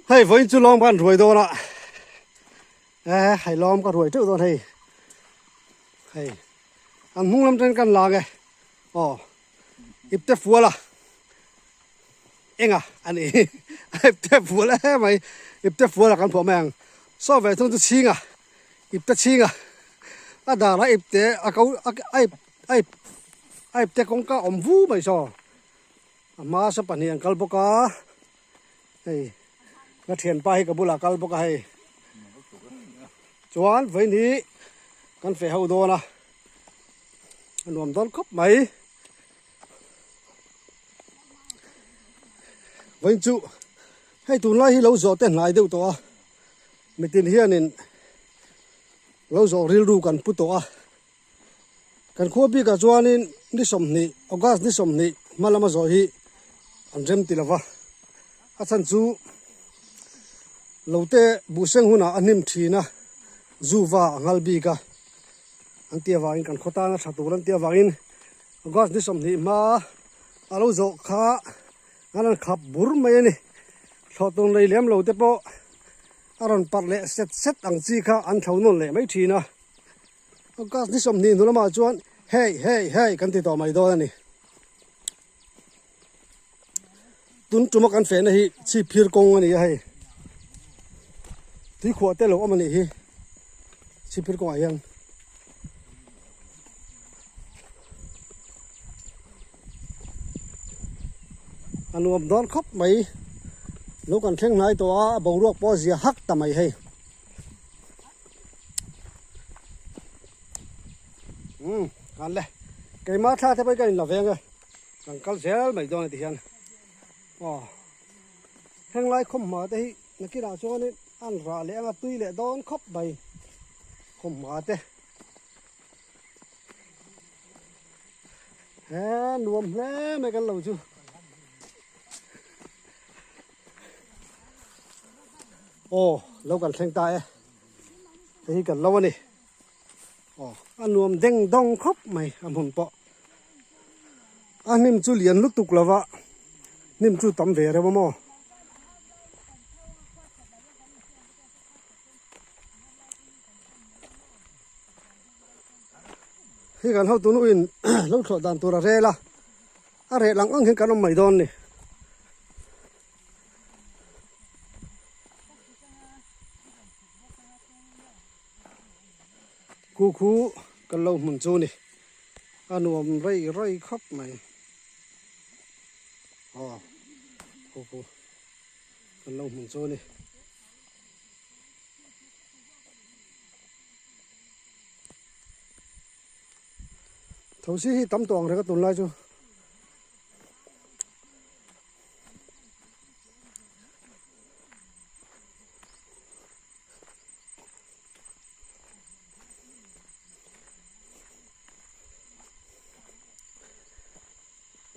Hei vawiin chu lawm kan ruai dawn a e hei lawm ka ruai teuh dawn hei hei an hnung lam ten kan lang e aw ipte fual a enga ani ipte fual e mai ipte fual a kan phuah mai ang saw ve thung chu chhinga ipte chhinga a dar a ipte a ko a a a ip a ipte kawngka awm vu mai saw a hma saw pahnih an kal bawk a. Hei ka thianpa hi ka bulah kal bawk a hei chuan vawiin hi kan feh ho dawn a a nuam dawn khawp mai vawiin chu hei tunlai hi lo zawh te hnai deuh tawh a mitin hianin lo zawh rilru kan pu tawh a. Kan khua bikah chuanin ni sawmhnih, August ni sawmhnih hma lama zawh hi an rem ti lova, a chhan chu lote buhseng hunah a hnim thin a, zu va a nghal bik a an tih avangin kan khaw tana tha tur an tih avangin August ni sawmhnih hma a lo zawh kha an rawn khap bur mai a ni. Thlawhtawn lei lem lo te pawh a rawn parh leh set set ang chi kha an thlo nawn leh mai thin a. August ni 20 hnu lamah chuan hei hei hei kan ti tawh mai dawn a ni. Tun tuma kan fehna hi chhip phir kawng a ni a hei. Tuikhuah te lo awm a nih hi chhip phir kawngah hian. A nuam dawn khawp mai. Lo kan thleng hnai tawh a, a boruak pawh a zia hak ta mai hei. Um kan le keimah thla te pawh hi ka in la veng e kan kal zel mai dawn a ti hian aw heng lai khawm hma te hi nakinah chuanin an rah leh anga tui leh dawn khawp mai khawm hma te he nuam hle mai kan lo chu. Aw lo kan thleng ta e hei hi kan lo a ni aw a nuam deng dawng khawp mai a hmun pawh a hnim chu lian lutuk lo va hnim chu tam ve reuh a maw hei kan hotu nu in lo thlawh dan tur a rel a a reh lang ang hian kan awm mai dawn a ni. Khu khu kan lo hmun chu ni a nuam rei rei khawp mai aw khu khu kan lo hmun chu ni. Thosi hi tam tawh ang reng a tunlai chu.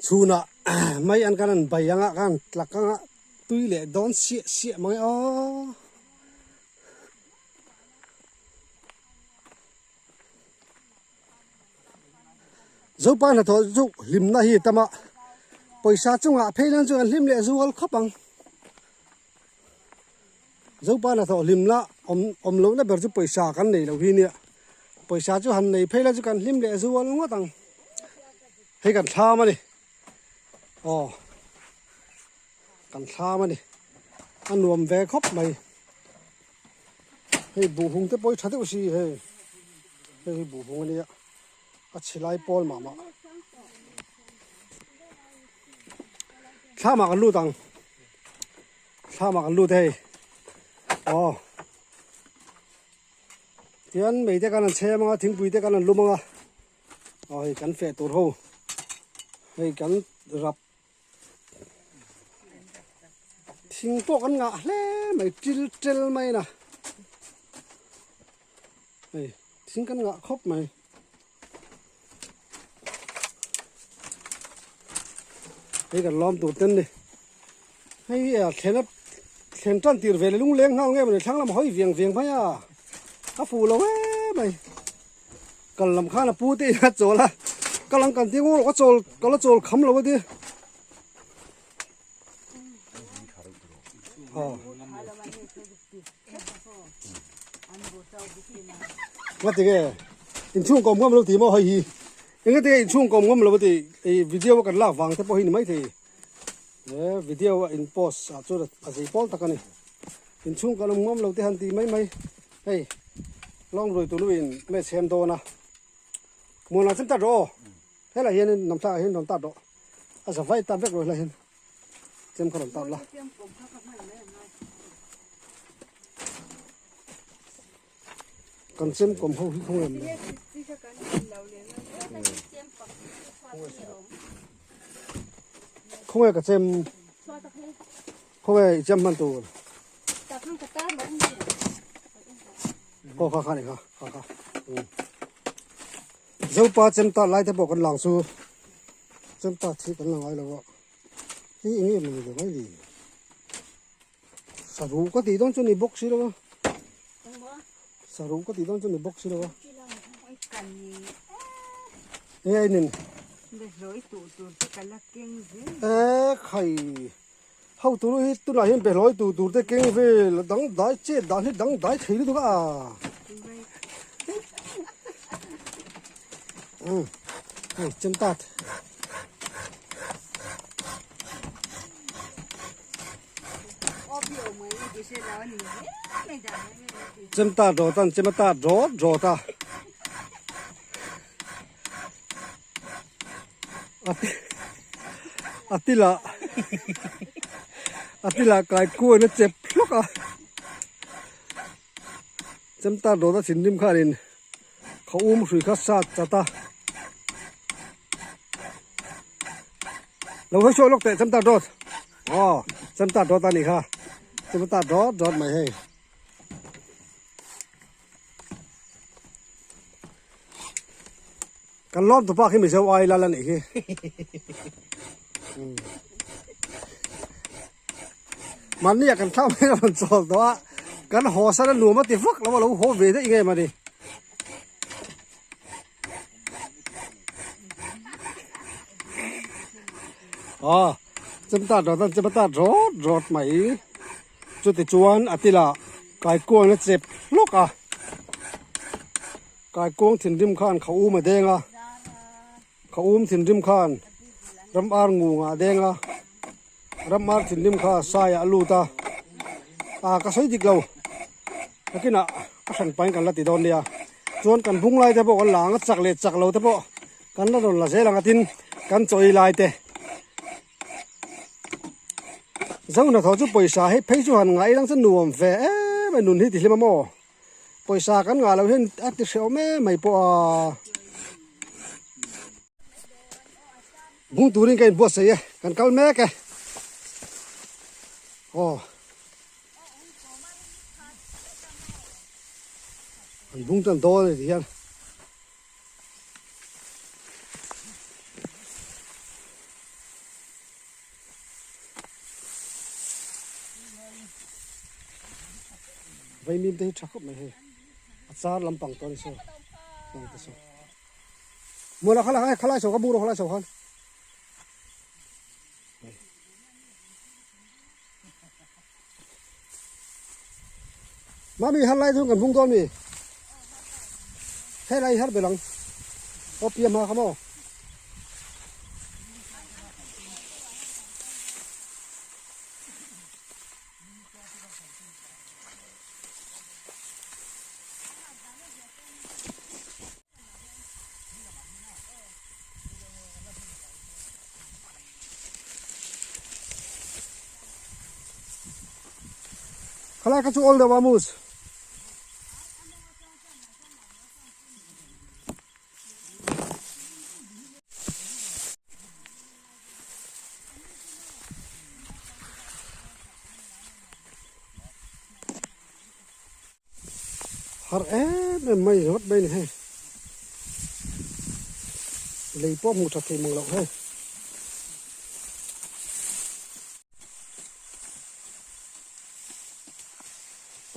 Chhunah mai an kan an bai anga kan tlak anga tui leh dawn siah siah mai aw. Zopa hnathawh chu hlimna hi a tam a, pawisa chungah phei nan chuan an hlim leh zual khawp ang. Zopa hnathawh hlimna awm awm lohna ber chu pawisa kan nei loh hi nia, pawisa chu han nei phei la chu kan hlim leh zual ngawt ang. Hei kan thlam a ni, aw kan thlam a ni, a nuam ve khawp mai. Hei buhhung te pawh hi tha deuh si hei hei hi buhhung a nia a chhe lai pawl mah mah thlamah kan lut ang thlamah kan lut hei aw tian mei te kan han chhem anga thingpui te kan han lum anga aw hei kan feh tur ho hei kan rap Thing pawh kan ngah hle mai til tel mai a hei thing kan ngah khawp mai hei kan lawm tur ten ni hei a thlen a thlen tan tir ve leh lungleng nghal nge mawni thlang lam hawi viang viang mai a a fuh lo em mai. Kal lam khan a pu te in a chawl a kal ang kan ti ngawr ka chawl ka la chawl kham lo a ti. Ngati nge inchhung kawm ngam lo ti maw hei hi engati nge inchhung kawm ngam lo ti i video kan lak vang te pawh hi ni maithei he video a in post ah chuan a zei pawl tak a ni inchhung kan awm ngam lo te han ti mai mai hei lawng rui tunu in me chhem dawn a muanah chuan tat rawh aw helaiah hianin namthlakah hian rawn tat rawh a za vai tat vek rawh helaiah hian. Chem kha rawn tap la. Kan chem kawm ho hi khawnge awm le. Khawnge ka chem khawnge i chem hman tur. Aw kha kha ni kha kha kha. Zopa chem ta lai te pawh kan lang chu. Chem ta thi kan la ngai lo a. Hei eng em ani lo mai ni saruh ka tih dawn chu ni bawk si lo a saruh ka tih dawn chu ni bawk si lo a e a inin e khai ho tur hi tunah hian behlawi tur tur te keng vel dang dai chet dan hi dang dai thei lutuk a hei chem tat. Chem ta rawt an chem a ta rawt rawt a a tila a tila kai kuain a chep hlawk a chem ta rawt a thinrim khanin kha um hrui kha sat chat a. Lo hawi chhuak lawk teh cham tat dawt aw cham tat dawt a nih kha cham tat dawt dawt mai hei kan lawm tupa khi mizo ai lal a nih khi mahni ah kan thlang mai a rawn chawl tawh a kan haw san a nuam a ti vak lo a lo haw ve daih nge mawni. Aw chem tat rawt an chem a tat rawt rawt mai chuti chuan a tilah kaikuang a chep hlawk a kaikuang thinrim khan kha um a deng a kha um thinrim khan ram ar ngung ah a deng a ram ar thinrim kha sai ah a lut a ah ka sawi dik lo nakinah a hran pahin kan la ti dawn nia chuan kan bung lai te pawh kan la ang a chak leh chak lo te pawh kan la rawn la zel ang a tin kan chaw ei lai te zo hnathawh chu pawisa hei phei chu han ngaih lang chu nuam ve em a nun hi ti hlim a maw pawisa kan ngah loh hian a ti hrehawm em mai pawh a bung turin ka inbuatsaih e kan kal mek e aw. An bung tan dawn a ni ti hian. Vaimim te hi tha khawp mai hei. A char lampang tawh a ni saw. Lang te saw. Muala kha la khalai chho kha bur khalai chho khan. Mami har lai thung kan bung dawn mi he lai har belang aw piam ha kha maw Khalai kha chu awl deuh a mus. Har em em mai ringawt mai a ni hei lei pawh hmuh that theih mang loh hei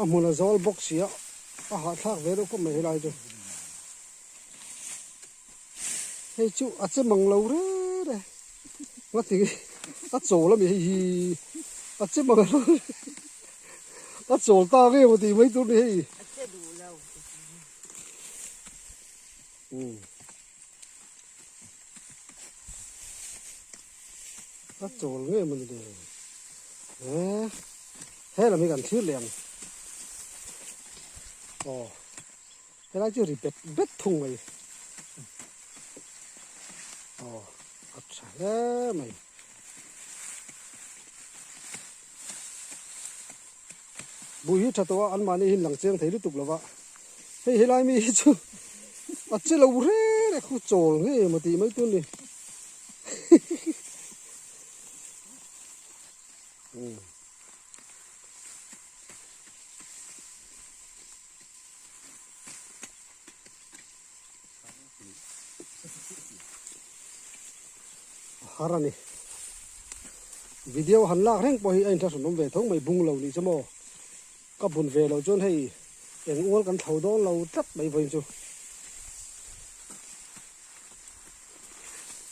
a hmun a zawl bawk si a a hahthlak ve deuh khawp mai helai chu hei chu a che mang lo reng reng a ti a chawl a mi hei hi a che mang lo. A chawl ta nge maw tih mai tur ni hei. A che duh lo. Um. A chawl nge maw ni le. Eh. He lam hi kan thlir leh ang. Aw. Helai chu ri bet bet thung mai. Aw. A tha hle mai. Bui hi tha tawh a, anmahni hi lang chiang thei lutuk lo va, hei helai mi hi chu a che lo reng reng khu chawl nge emaw tih mai tur a ni. A har a ni. Video han lak reng pawh hi a inthlahrun awm ve tho mai bung lo nih chu maw. Ka bun ve loh chuan hei eng ual kan thlo dawn lo tlat mai vawiin chu.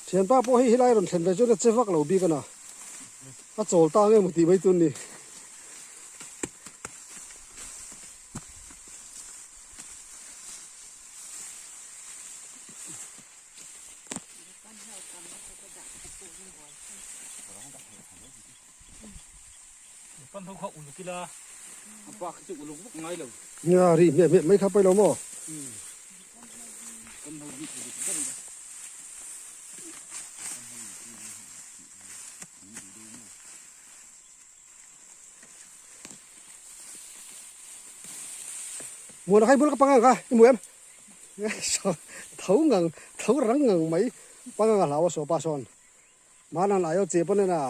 Thianpa pawh hei helai rawn thlen ve chuan a che vak lo bik a na. A chawl ta nge maw tih mai tur ni. Nia ri hmiah hmiah mai kha pailo maw? Muan khai bul ka pangang kha i mu em tho ngang tho rang ngang mai pangang a hlau a saw pa sawn manan aio che pawn ena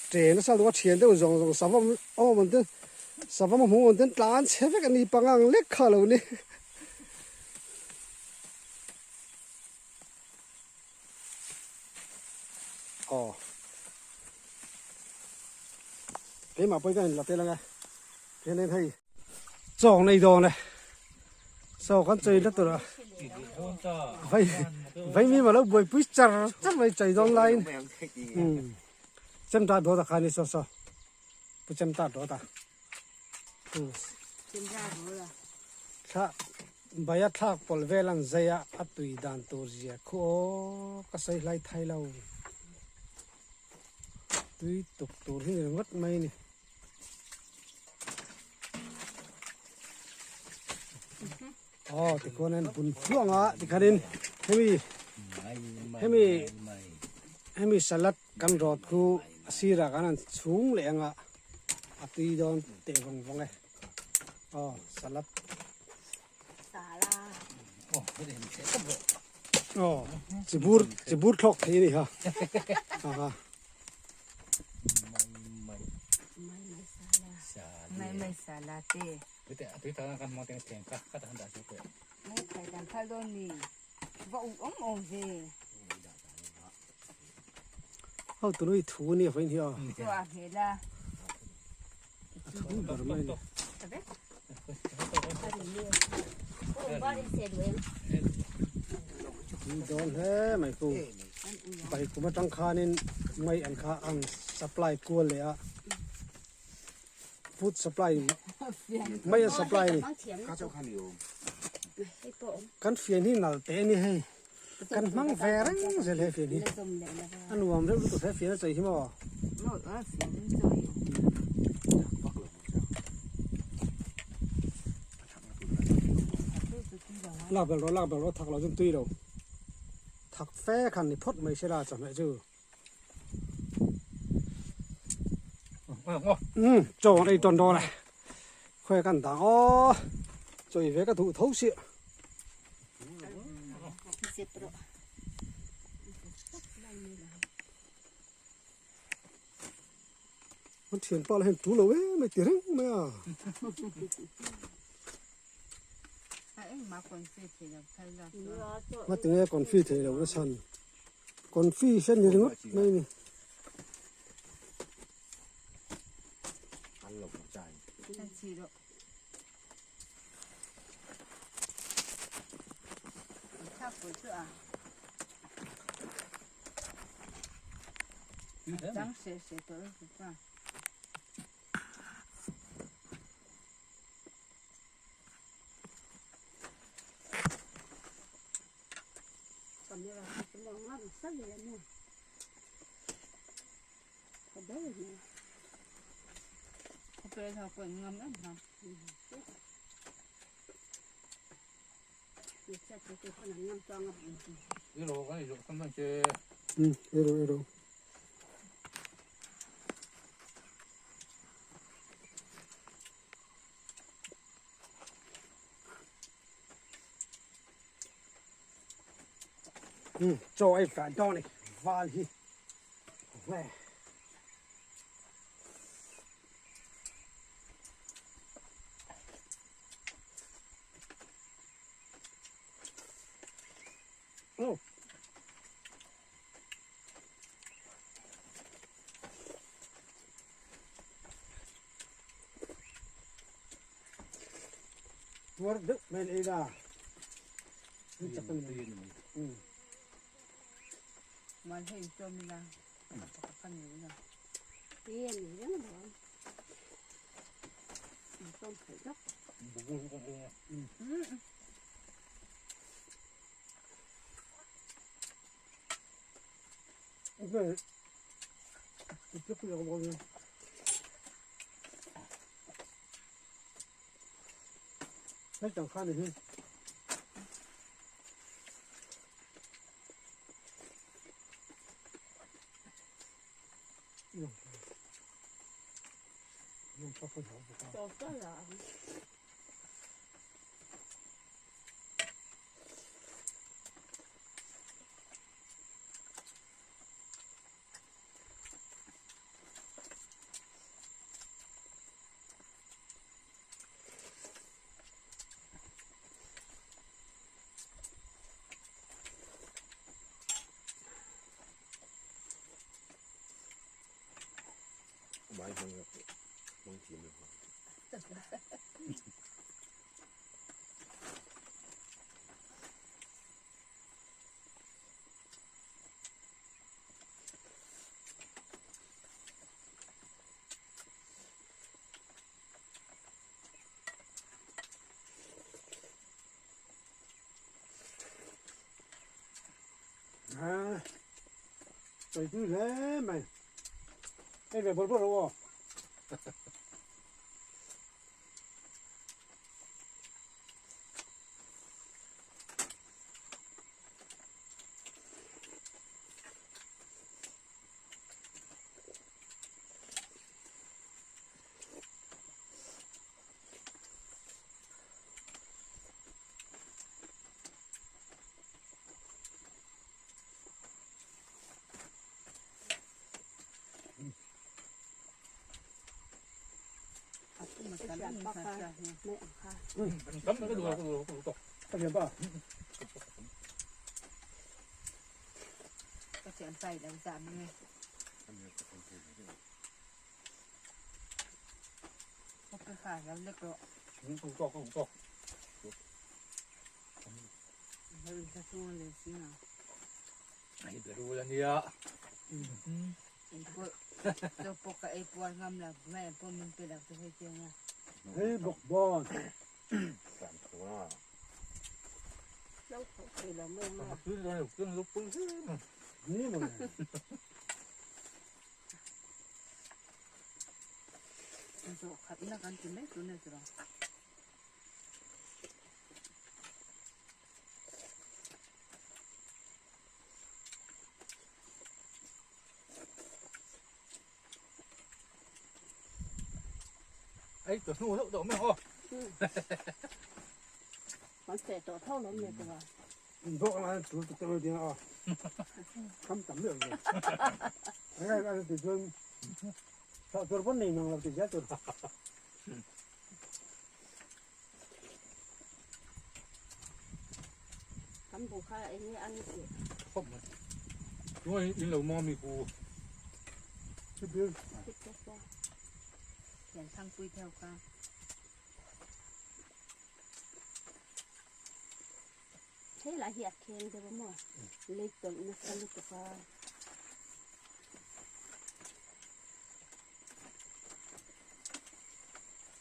train a sal duh a thian deuh zawng zawng savam awm an ten savam a hmuh an ten tlan chhe vek a ni pangang lek kha lo ni. Aw keimah pawhin ka inla tel ang e hianin hei chaw nei dawn e chaw kan chei na tur a vai vai mi ma lo buaipui char char mai chei dawn laiin umm chem ta dawt a kha ni saw saw pu chem ta dawt a. Thla bai a thlak pawlh vel an zai a, a tui dan tur zia khu aw ka sawi hlai thai lo. Tui tuk tur hi ni ringawt mai a ni. Aw tikhuan an bun hluang a tikhanin hemi hemi hemi salad kan rawt khu a sirah khan an chhung leh ang a. A tui dawn teh vawng vawng e. Aw salad. Aw chibur chibur thlawk thei a ni ha. Aha. Mai mai sala te. Mai thai dan phal dawn ni. Va u awm awm ve. Ho tunui thu a nia vawiin hi a. Chu a hmel a. A thu ber mai a ni. Tui dawn hle mai ku. Pai kum atang khanin mai an kha an supply kual leh a. Food supply mai an supply a ni. Kan fian hi nal teh a ni hei. Kan hmang ve reng zel he fian hi. A nuam reuh lutuk he fian a chei hi maw. Lak bel rawh lak bel rawh thak lo chuan tui lo. Thak fe khan ni phawt mai sela chawhmeh chu. Umm chaw an ei tawn dawn e. Khawi kan dang aw. Chawi ve ka duh tho si. An thianpa lah hian tu lo em mai ti reng mai a. Ngatinge confi thei lo na chhan. Confi hian ni ringawt mai a ni. 嗯，一路一路。嗯，做一饭当的饭去，喂。哦。Tuar deuh mai le ila. Ừ. Mà thấy cho mình là kan ni na. Ok. Cái chẳng khan này chứ. 用用烧火条不干。À, rồi cứ thế mày. Đây về bột bột rồi. 咁嗰度嗰度嗰度。 Cái gì ba? Có chuyện phải làm giảm nghe. Có cái khả năng lực rồi. 唔多唔多。 Hơi ra xuống lên xíu nào. 哎，别路人家。嗯。 Cho bộ cái buồn ngâm là mẹ bộ mình phải làm cho hơi tiếng à. Thế bọc bò. Ní mà. 그래서 갔나 간 김에 눈에 들어. 哎，就我都都咩哦？ còn sẽ tổ thâu lắm này cơ mà. Bọc là tụi tụi đi à. Không tắm được rồi. Cái cái tụi tôi sao tụi vẫn này mà làm tụi chết tụi. Cắm bộ khai anh ấy ăn gì? Không. Chúng tôi in lầu mò mì cù. Cái biết. Hiện thăng quy theo ca. Thế là hiện khen cho bố mò. Lấy tượng nó sang được ca.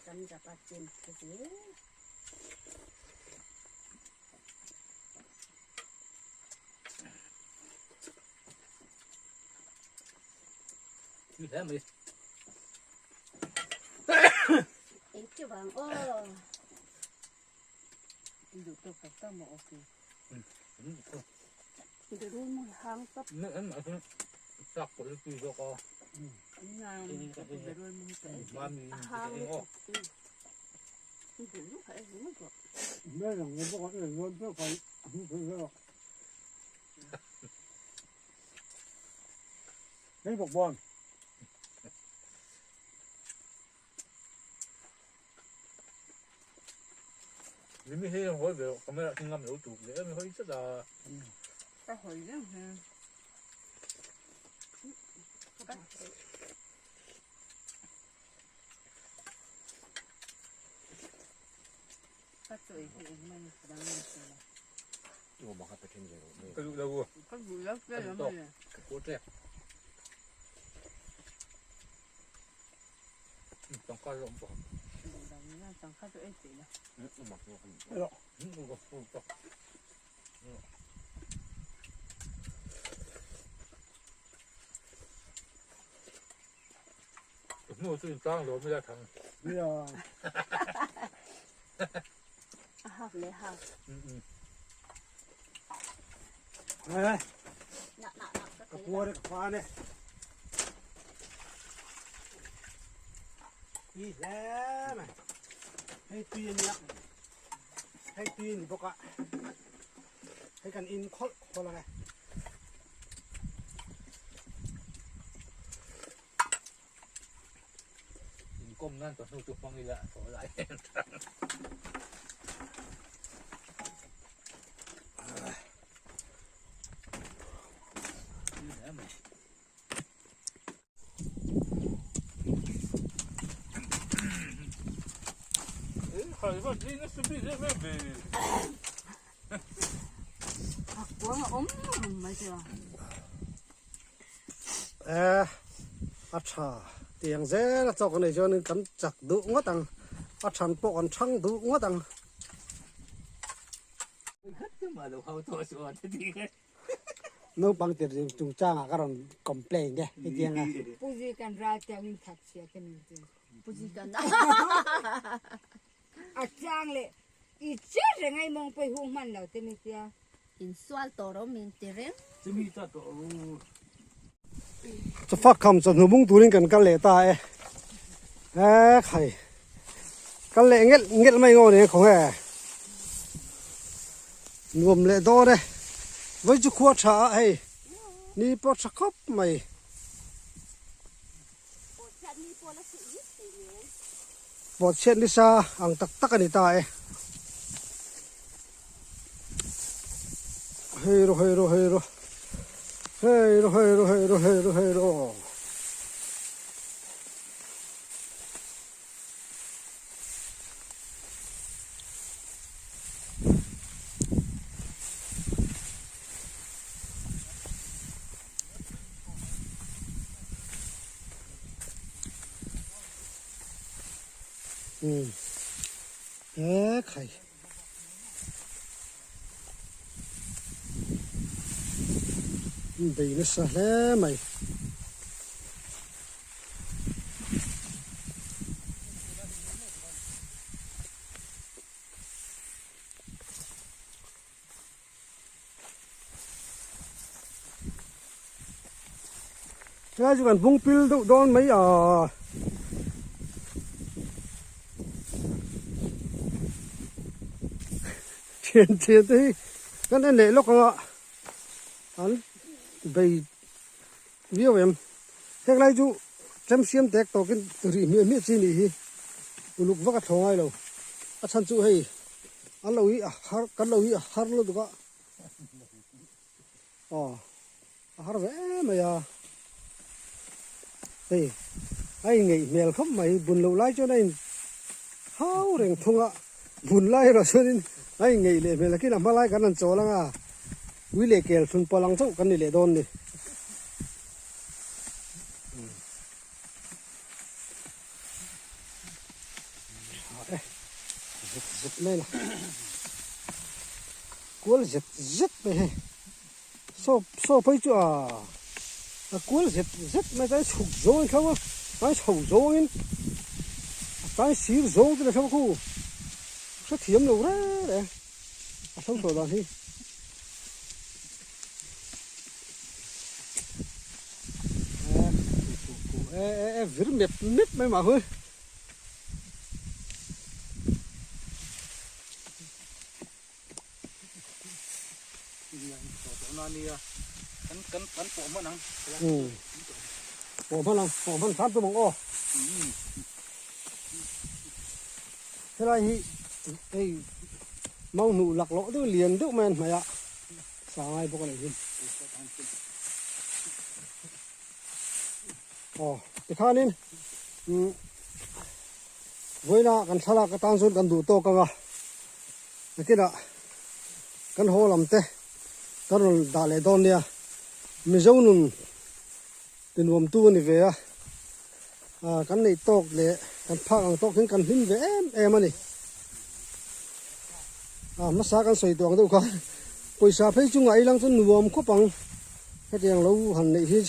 Cắm ra ba chim cái gì? Tui hle mai. Ei teuh ang aw. Duh tawk tak tak maw awk hi. Berul mu hang pap. Chak pawh hi tui zawk a. Berul mu hi ka ei. Mami Hang eng aw. Berul kha ei ringawt rawh. Mel ang bawk a ei dawn pek a hmu thei vel a. Hei bawk bawn. Limi hi hawi ve rawh camera hi ngam lo tuk leh em hawi tlat a. Ka hawi reng hi. Ka chawi hi engmah ni dang ni se la. Ka duh lo. Ka duh lo hle lo mai. Ka kuat rek. Tangka lo bawk. Tangka chu ei theih la. Hnu chu in tlang lo mi la thang. Ya. A hak leh hak. Hey. Na na na. Ka pua re ka pha ne. Tui hle mai. Hei tui ania. Hei tui ni bawk a. Hei kan in khawlh khawlh ang e. Inkawm nan tawh hnu chu hmang ila thaw lai em tang. A kuang a awm mai chu a. Eh, a tha tiang zel a chawk nei chuanin kan chak duh ngawt ang, a than pawh kan thang duh ngawt ang. Naupang tir chungchangah ka rawn complain e hetiang a. Puji kan ral tiang in that chhia te min ti. Puji kan A chang leh i che reng a i mawng pawh i hung hman lo te mi tia. In sual tawh rawh min ti reng. Chumi ta tawh ru. Chawfak kham chawhnu bung turin kan kal leh ta e. E khai. Kal leh ngelh ngelh mai ngaw nen khawng e. Nuam leh dawn e. Vawi chu khua tha a hei. Ni pawh tha khawp mai. Pawhchhiat nisa ang tak tak a ni ta e. Hei ro hei ro hei ro hei ro hei ro hei ro hei ro hei ro. Umm he khai bei nasa hle mai. Helai chu kan bung pil deuh dawn mai a. Thian thian te hi kan en leh lawk ang a an bei viau em. Heng lai chu chem siam tek tawkin rih hmiah hmiah chi nih hi uluk vak a thaw ngai lo. A chhan chu hei an lo hi a har kan lo hi a har lutuk a aw a har ve em mai a hei a inngeih hmel khawp mai bun loh lai chuan a in hau reng thung a bun lai erawh chuanin a inngeih leh hmel a khin a hma lai kan han chawl ang a ui leh kel thlun pawlh ang chauh kan ni leh dawn ni. Tha e zet zet mai la kual zet zet mai hei saw saw phei chu a. A kual zet zet mai chuan chhuk zawngin thlo a, chuan chho zawngin a tlai sir zawng te leh thlo khu hrethiam lo reng reng a thlo chhuah dan hi. E e e vir mep mep mai mah hui. Pawh hman ang, pawh hman hram tum ang aw. Helai hi hei mau hnuh lak loh deuh lian deuh mai an hnaih a, sa ngai bawk a nih hi. Aw tikhanin umm vawiina kan thlalak atan chuan kan duh tawk ang a. Nakinah kan haw lam te kan rawn dah leh dawn nia, Mizo nun ti nuamtu a ni ve a, ah kan neih tawk leh kan phak ang tawk hian kan hlim ve em em a ni. Ah hmasa kan sawi tawh ang deuh khan pawisa phei chu ngaih lang chu nuam khawp ang hetiang lo han neih hi.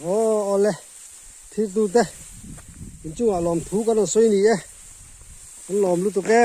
Aw awle thirtute inchungah lawmthu kan rawn sawi ni e, kan lawm lutuk e.